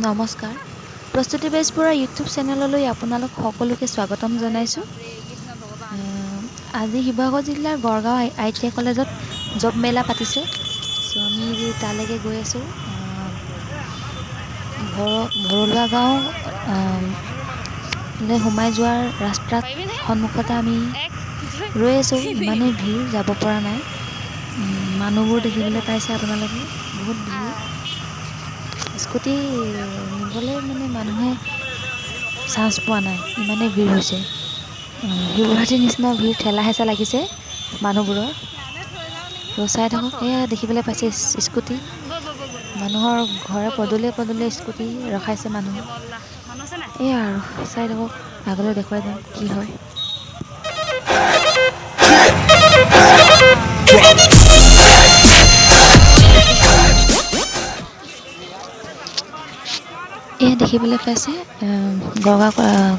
নমস্কাৰ, প্ৰস্তুতি বেজবৰুৱা ইউটিউব চেনেললৈ আপোনালোক সকলোকে স্বাগতম জনাইছোঁ। আজি শিৱসাগৰ জিলাৰ গড়গাঁও I T I কলেজত জব মেলা পাতিছে। চ' আমি তালৈকে গৈ আছোঁ। ভৰলুৱা গাঁও সোমাই যোৱাৰ ৰাস্তাত সন্মুখতে আমি ৰৈ আছোঁ। ইমানেই ভিৰ, যাব পৰা নাই। মানুহবোৰ দেখিবলৈ পাইছে আপোনালোকে, বহুত ভিৰ। স্কুটি নিবলৈ মানে মানুহে চান্স পোৱা নাই, ইমানেই ভিৰ হৈছে। শিৱৰাত্ৰিৰ নিচিনা ভিৰ, ঠেলা হেঁচা লাগিছে মানুহবোৰৰ। তো চাই থাকক, এয়া দেখিবলৈ পাইছে স্কুটি, মানুহৰ ঘৰে পদূলিয়ে পদূলিয়ে স্কুটি ৰখাইছে মানুহে। এয়া আৰু চাই থাকক, আগলৈ দেখুৱাই যাম কি হয়। এয়া দেখিবলৈ পাইছে গড়গাঁও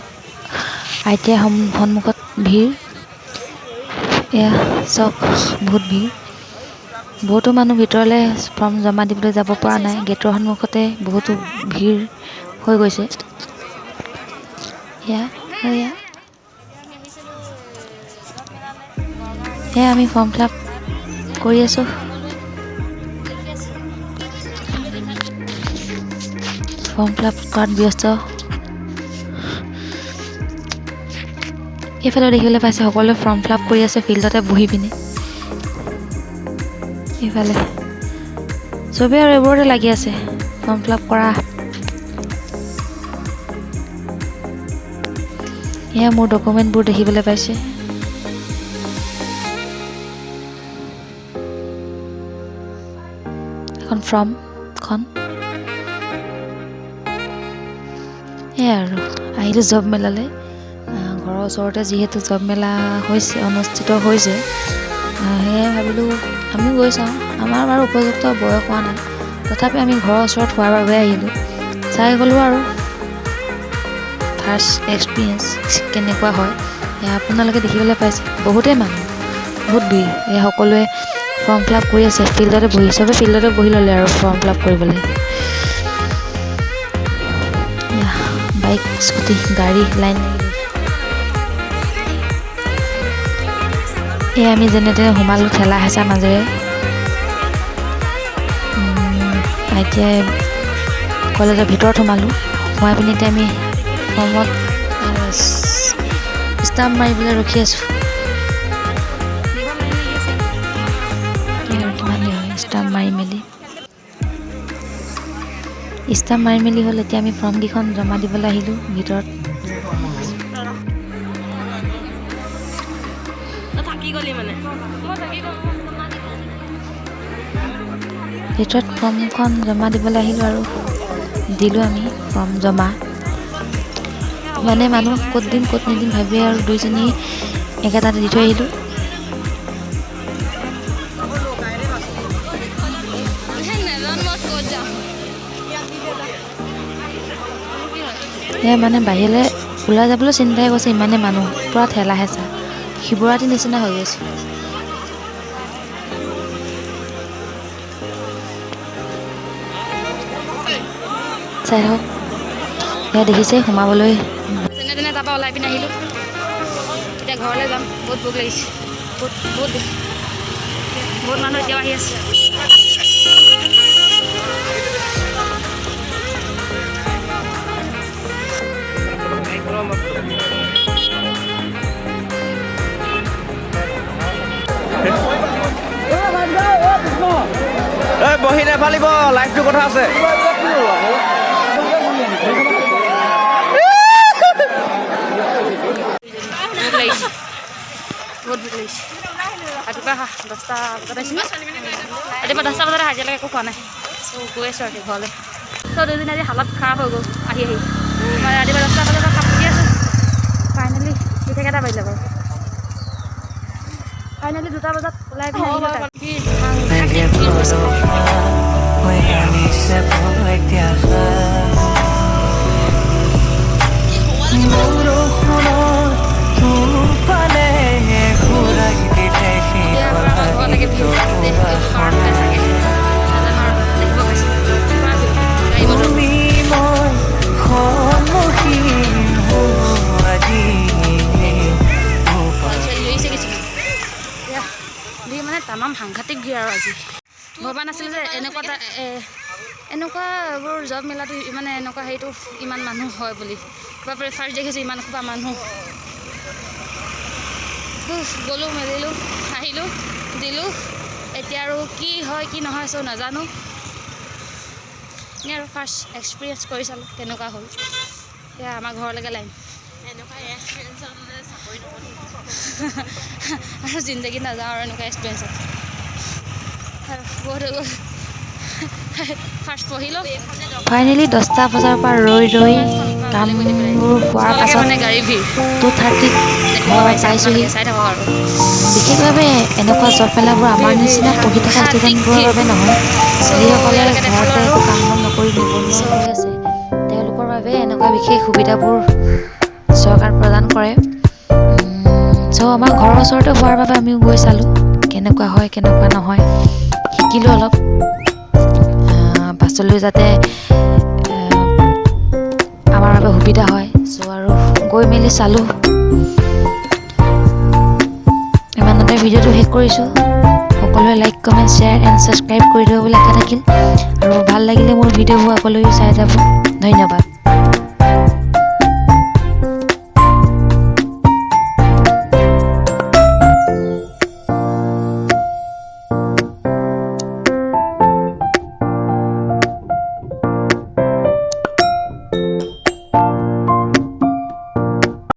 I T I সন্মুখত ভিৰ। এয়া চাওক, বহুত ভিৰ, বহুতো মানুহ ভিতৰলৈ ফৰ্ম জমা দিবলৈ যাব পৰা নাই। গেটৰ সন্মুখতে বহুতো ভিৰ হৈ গৈছে। এয়া এয়া এয়া আমি ফৰ্ম ফিল আপ কৰি আছোঁ। ফৰ্ম ফিল আপ কৰাত ব্যস্ত। এইফালে দেখিবলৈ পাইছে সকলোৱে ফৰ্ম ফিল আপ কৰি আছে ফিল্ডতে বহি পিনে। এইফালে চবেই আৰু এইবোৰতে লাগি আছে ফৰ্ম ফিল আপ কৰা। এয়া মোৰ ডকুমেণ্টবোৰ দেখিবলৈ পাইছে। এখন ফৰ্মখন। এয়াই আৰু আহিলোঁ জব মেলালৈ। ঘৰৰ ওচৰতে যিহেতু জব মেলা হৈছে, অনুষ্ঠিত হৈছে, সেয়ে ভাবিলোঁ আমিও গৈ চাওঁ। আমাৰ বাৰু উপযুক্ত বয়স হোৱা নাই, তথাপি আমি ঘৰৰ ওচৰত হোৱাৰ বাবে আহিলোঁ, চাই গ'লোঁ আৰু ফাৰ্ষ্ট এক্সপিৰিয়েঞ্চ কেনেকুৱা হয়। এয়া আপোনালোকে দেখিবলৈ পাইছে, বহুতেই মানুহ, বহুত ভিৰ। এয়া সকলোৱে ফৰ্ম ফিল আপ কৰি আছে ফিল্ডতে বহি, চবে ফিল্ডতে বহি ল'লে আৰু ফৰ্ম ফিল আপ কৰিবলৈ। বাইক, স্কুটি, গাড়ী লাইন লাগি গৈছে। এয়া আমি যেনে তেনে সোমালোঁ ঠেলা হেঁচা মাজেৰে I T I কলেজৰ ভিতৰত সোমালোঁ। সোমাই পিনি এতিয়া আমি ফৰ্মত ষ্টাম্প মাৰিবলৈ ৰখি আছোঁ। কিমান দেৰি হয় ষ্টাম্প মাৰি মেলি, ষ্টাম্প মাৰি মেলি হ'ল। এতিয়া আমি ফৰ্মকেইখন জমা দিবলৈ আহিলোঁ ভিতৰত। ভিতৰত ফৰ্মখন জমা দিবলৈ আহিলোঁ আৰু দিলোঁ আমি ফৰ্ম জমা। মানে মানুহ ক'ত দিম ক'ত নিদিম ভাবি আৰু দুইজনী একেটাতে দি থৈ আহিলোঁ। সেয়া মানে বাহিৰলৈ ওলাই যাবলৈ চিন্তাই গৈছে, ইমানেই মানুহ, পূৰা ঠেলা হেঁচা, শিৱৰাত্ৰিৰ নিচিনা হৈ গৈছে। চাই থাকক, এয়া দেখিছে সোমাবলৈ। যেনে তেনে তাৰপৰা ওলাই পিনে আহিলোঁ, এতিয়া ঘৰলৈ যাম। বহুত ভোক লাগিছে, বহুত বহুত বহুত মানুহ এতিয়াও আহি আছে। বহি নেফালিব, লাইফটোৰ কথা আছে। ভোক লাগিছে, বহুত ভোক লাগিছে। ৰাতিপুৱা 10টা বজাত আহিছোঁ, ৰাতিপুৱা 10টা বজাত আজিলৈকে একো খোৱা নাই। চ' গৈ আছোঁ আৰু ঘৰলৈ। চ' দুদিন আজি হালত খাৰাপ হৈ গ'ল আহি আহি। মই ৰাতিপুৱা 10টা বজাৰ পৰা কাপোৰ দি আছোঁ। ফাইনেলি এতিয়া কেইটা বাজিলে বাৰু? ফাইনেলি 2টা বজাত ওলাই পিনে আহিলোঁ। তুমি আজি। ভবা নাছিলোঁ যে এনেকুৱা এটা এনেকুৱা এইবোৰ জব মেলাটো মানে এনেকুৱা হেৰিটো ইমান মানুহ হয় বুলি। বাপৰে, ফাৰ্ষ্ট দেখিছোঁ ইমান সোপা মানুহ। উফ, গ'লোঁ, মেলিলোঁ, আহিলোঁ, দিলোঁ। এতিয়া আৰু কি হয় কি নহয় চ' নাজানো। এনেই আৰু ফাৰ্ষ্ট এক্সপিৰিয়েঞ্চ কৰি চালোঁ কেনেকুৱা হ'ল। সেয়া আমাৰ ঘৰলৈকে লাইন। এনেকুৱা এক্সপিৰিয়েঞ্চত মানে চাকৰি নকৰোঁ। আৰু জিন্দগীত নাযাওঁ আৰু এনেকুৱা এক্সপিৰিয়েঞ্চত। আৰু বহুত হৈ গ'ল। ফাৰ্ষ্ট পঢ়িলোঁ। ফাইনেলি 10টা বজাৰ পৰা ৰৈ ৰৈ কামবোৰ হোৱাৰ পাছত মানে গাড়ী ভিৰ 2:30ত দেখিব ঘৰ পাইছে পাইছোঁহি। আপোনালোকে, চাই থাকক আৰু। বিশেষভাৱে এনেকুৱা জব মেলাবোৰ আমাৰ নিচিনা পঢ়ি থকা ষ্টুডেণ্টবোৰৰ বাবে নহয়, যিসকলে ইয়ালৈকে দেখালোঁ ঘৰতে আৰু। একো কাম বন নকৰি নিবনুৱা হৈ আছে, তেওঁলোকৰ বাবে এনেকুৱা বিশেষ সুবিধাবোৰ চৰকাৰ প্ৰদান কৰে। চ' আমাৰ ঘৰৰ ওচৰতে হোৱাৰ বাবে আমিও গৈ চালোঁ কেনেকুৱা হয় কেনেকুৱা নহয়, শিকিলোঁ অলপ। পাছলৈও যাতে আমাৰ বাবে সুবিধা হয়। চ' আৰু গৈ মেলি চালোঁ। ইমানতে ভিডিঅ'টো শেষ কৰিছোঁ। সকলোৱে like, comment, share and subscribe কৰি দিব বুলি আশা থাকিল আৰু ভাল লাগিলে মোৰ ভিডিঅ'বোৰ আগলৈও চাই যাব। ধন্যবাদ।